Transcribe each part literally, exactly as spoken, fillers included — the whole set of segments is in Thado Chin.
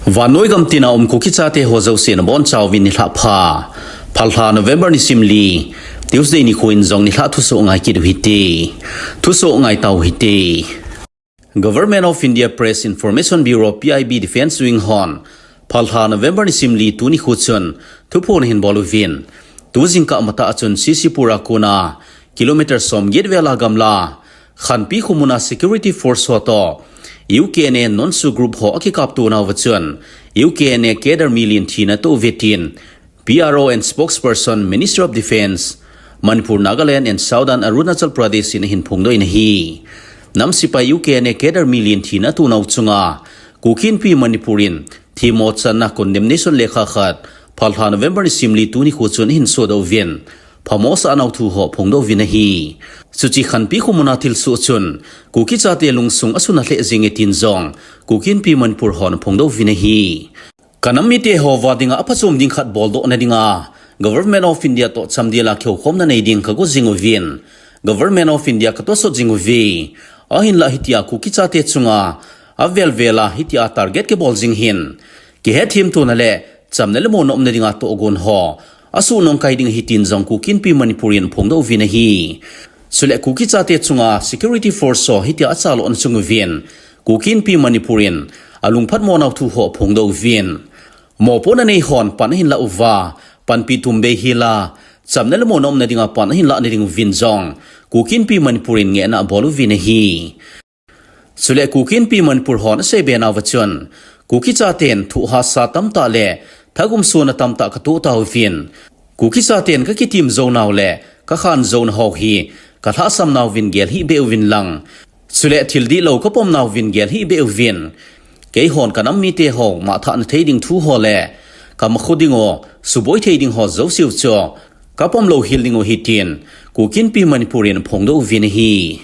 Vannoi gam tina um Kuki chate ho jouse nabonchauvin nilhah pha. Phalbi lha November nisim li, Tuesday nikho in jong nilhah thusoh ngai kit u hite. Thusoh ngai tau hite. Government of India Press Information Bureau, P I B, Defence Wing hon phalbi lha November nisim li tuni nikho chun thuphon ahin bol uvin, tu jingkah matah chun C C Pur a kona kilometer som get vel a gamla Khanpi khomun a security force ho toh U K N A Nonsu group ho akikapto nauva chun U K N A cadre mi li in thina atoh uve tin P R O and spokesperson, Ministry of Defence, Manipur, Nagaland and Southern Arunachal Pradesh in ahin phongdoh in ahi. Nam sepai U K N A cadre mi li in thina ato nau chunga Kuki Inpi Manipur in themmo channa condemnation lekha khat phalbi lha November nisim li tuni nikho chun ahin sodoh uvin, phamo asah nau thu ho aphongdoh uvin ahi. Chuche Khanpi khomun a thilsoh chun Kuki chate lungsung asuna lheh jenge tin jong Kuki Inpi Manipur hon aphongdoh uvin ahi. Ka nam mite ho va dinga aphachom ding khat boldoh nadinga Government of India toh chamdel a kihoukhomna nei ding kago jing uvin, Government of India katosot jing uve. Ahinlah hitia Kuki chate chunga avel vel a hitia target kibol jing hin kihetthemtona le chamna le monna umna dinga tohgon ho asuh nong kai ding ahi tin jong Kuki Inpi Manipur in aphongdoh uvin ahi. Chule Kuki chate chunga security force ho hitia achaloh na chung uvin Kuki Inpi Manipur in alungphatmo nau thu ho aphongdoh uvin, mopohna nei hon pan ahin lah uva, panpi tumbei hila, chamna le monna umna dinga pan ahin lah nading uvin jong Kuki Inpi Manipur in ngehna abol uvin ahi. Chule Kuki Inpi Manipur hon aseibe nauva chun, Kuki chaten thu hahsa tamtah le thagum sona tamtah katoh tauvin, Kuki chaten kakitim jou nau le kakhan jou nau hi kalhahsam nauvin gel hih beh uvin lang, chule thil dihlou kapom nauvin gel hih beh uvin, keihon ka nam mite ho mahthah na thei ding thu ho le kamakho ding u, suboi thei ding ho jouse u chu kapom louhel ding u ahi tin Kuki Inpi Manipur in aphongdoh uvin ahi.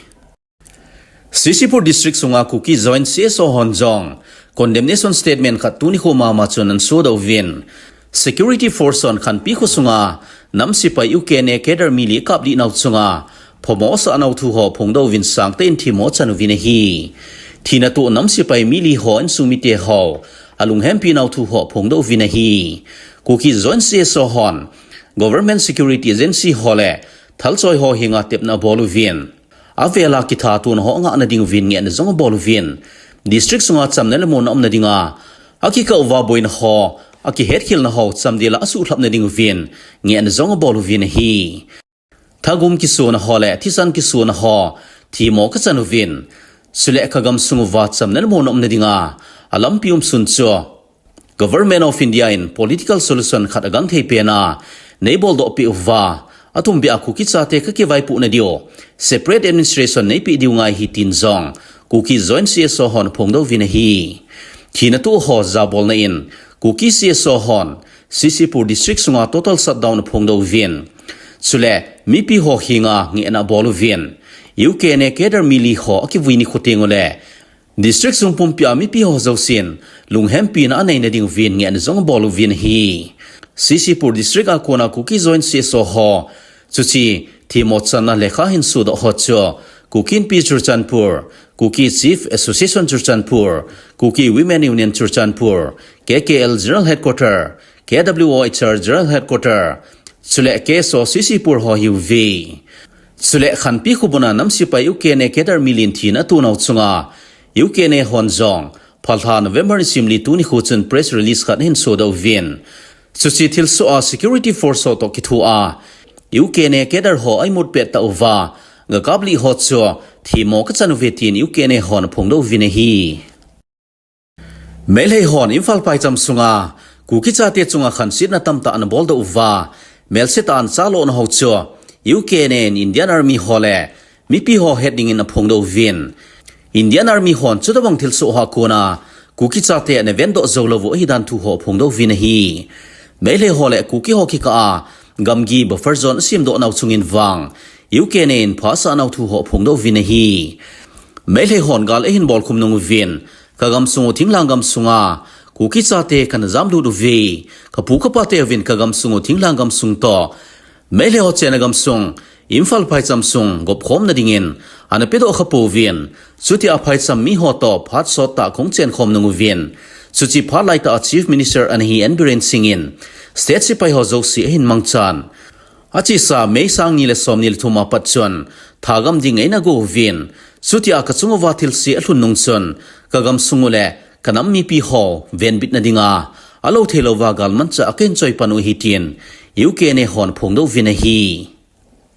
C C Pur District sunga Kuki Joint C S O hon jong condemnation statement khat tuni nikho mama chun ahin sodoh uvin, security force hon Khanpi kho sunga nam sepai U K N A cadre mi li akaplih nau chunga phamo asah nau thu ho aphongdoh uvin sangtah in themmo achan uvin ahi. Thina atoh nam sepai mi li ho insung mite ho alunghempi nau thu ho aphongdoh uvin ahi. Kuki Joint C S O hon Government Security Agency ho le thalchoi ho henga tepna abol uvin, avel a kithatona ho angah nading uvin ngehna jong abol uvin, district sunga chamna le monna umna dinga akikah uva boina ho, akihetkhelna ho chamdel a asuhlhap nading uvin ngehna jong abol uvin ahi. Thagum kisona ho le thisan kisona ho themmo kachan uvin, chule kagamsung uva chamna le monna umna dinga alampi umsun chu Government of India in political solution khat agangthei pena neiboldoh peh uva, atumbeh a Kuki chate kakivaipoh nadiu separate administration neipeh diu ngai ahi tin jong Kuki Joint C S O hon aphongdoh uvin ahi. Thina atoh ho jabolna in Kuki C S O hon C C Pur District sunga total shutdown aphongdoh uvin, chule mipi ho henga ngehna abol uvin, U K N A cadre mi li ho akivui nikho teng ule district sung pumpi a mipi ho jousen lunghempina anei nading uvin ngehna jong abol uvin ahi. C C Pur District a kona Kuki Joint C S O ho chuche themmo channa lekha ahin sodoh ho chu Kuki Inpi Churachandpur, Kuki Chief Association Churachandpur, Kuki Women Union Churachandpur, K K L General Headquarter, K W O H R General Headquarter, chule K S O C C Pur ho ahiuve. Chule Khanpi khomun a nam sepai U K N A cadre mi li in thina ato nau chunga U K N A hon jong phalbi lha November nisim li tuni nikho chun press release khat ahin sodoh uvin, chuche thilsoh a security force ho toh kithoa U K N A cadre ho a-imut pettah uva gakaplih ho chu themmo kachan uve tin U K N A hon aphongdoh uvin ahi. Meitei hon Imphal phaicham sunga Kuki chate chunga khansetna tamtah anaboldoh uva, melsetah a anachaloh nau ho chu U K N A in Indian Army ho le mipi ho het dingin aphongdoh uvin, Indian Army hon chutobang thilsoh ho a kona Kuki chate anavendoh jou lou u ahidan thu ho aphongdoh uvin ahi. Meitei ho le Kuki ho kikah a gamgi buffer zone asemdoh nau chungin vang U K N A in pha asah nau thu ho aphongdoh uvin ahi. Meitei hon gal ahin bolkhum nung uvin, kagamsung u thinglhang gamsunga Kuki chate kana jamlut uve, kapu kapa te uvin kagamsung u thinglhang gamsung toh Meitei ho chenna gamsung Imphal phaicham sung gopkhomna dingin anapedoh kha pouvin, chutia phaicham mi ho toh phat sottah kahung chenkhom nung uvin, Chuche phat laitah a Chief Minister ana hi N Biren Singh in state sipai ho jouse ahin mangchan. Achesa May sang ni le som ni le thum a pat chun thagam ding eina go uvin. Chutia kachung uva thilse alhun nung chun kagam sung u le kanam mipi ho venbitna dinga alou theilouva galmanchah a kahin choi pan u ahi tin U K N A hon aphongdoh uvin ahi.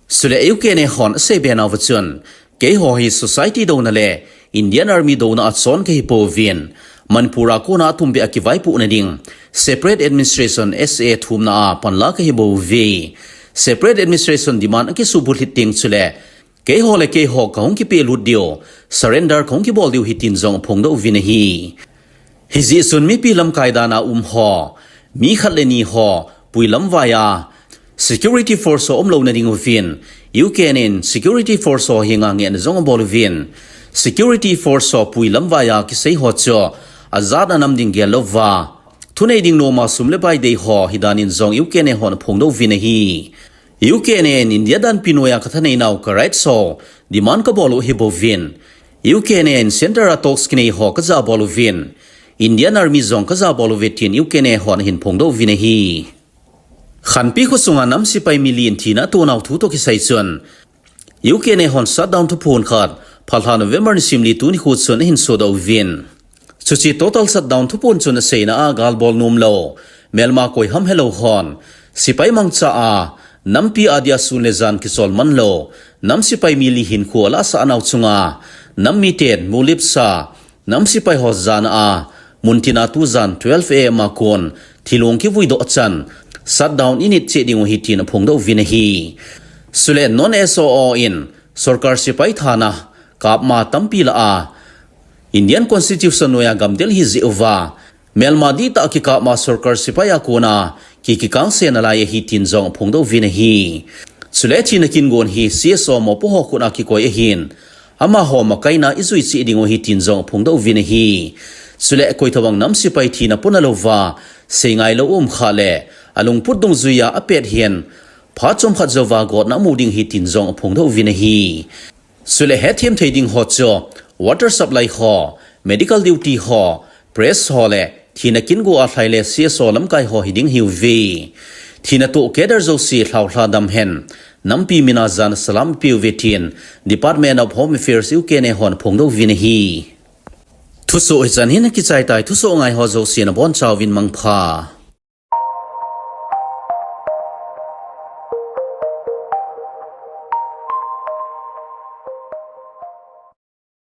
Chule U K N A hon aseibe nauva chun, keiho hi society douna le Indian Army douna a chon kahi pouvin, Manipur a kona atumbeh a kivaipohna ding Separate Administration, S A, thumna a panla kahi bouve. Separate Administration demand akisuh bulhit ding chule keiho le keiho kahung kipehlut diu, surrender kahung kibol diu ahi tin jong aphongdoh uvin ahi. Hijeh chun mipi lamkai dan a um ho, mi khat le ni ho puilamvai a Security Force ho umlouna ding uvin, U K N A in Security Force ho henga ngehna jong abol uvin, Security Force ho puilamvai a kisei ho chu ajat anam ding gel louva, thunei ding noma sum le pai dei ho ahi danin jong U K N A hon aphongdoh uvin ahi. U K N A in India danpi noiya kathanei nau ka rights ho demand kabol u ahi bouvin, U K N A in Centre a talks kinei ho kajabol uvin, Indian Army jong kajabol uve tin U K N A hon ahin phongdoh uvin ahi. Khanpi khosunga nam sipai mi li in thina ato nau thu toh kisai chun, U K N A hon shutdown thuphon khat, phalha November nisim li tuni kho chun ahin sodoh uvin. Chuche total shutdown thuphon chun aseina a galbol nomlou, melma koiham helou hon, sipai mangcha a, nampi a dia sun le jan kichol manlou, nam sipai mi li hinkho alahsah nau chunga, nam miten, mulip sa, nam sipai ho jana a, muntina tujan twelve A M a kon, thilong kivuidoh chan, shutdown init cheh ding u ahi tin aphongdoh uvin ahi. Chule non S O O in, sorkar sipai thana, kapma tampi la a, Indian Constitution noiya gamdel ahi jeh uva, melma dihtah kikapma sorkar sipai a kona, ki kikangse nalai ahi tin jong aphongdoh uvin ahi. Chule thina kin gon hi C S O mopo ho khut a kikoi ahin, amaho makaina ijui cheh ding u ahi tin jong aphongdoh uvin ahi. Chule koitobang nam sipai thina pona louva, seingailou um khah le, alungput dungjuiya apet hin, phat chomkhat jouva gotna amu ding ahi tin jong aphongdoh uvin ahi. Chule hethem thei ding ho chu, water supply ho, medical duty ho, press ho le, thina kin go a lhai le C S O lamkai ho hiding ahiuve. Thina toh cadre jouse lhaolha dam hen, nampi mina jana salam peuve tin, Department of Home Affairs U K N A hon aphongdoh uvin ahi. Thusoh hichan hin akichai tai, thusoh ngai ho jouse nabonchauvin mangpha.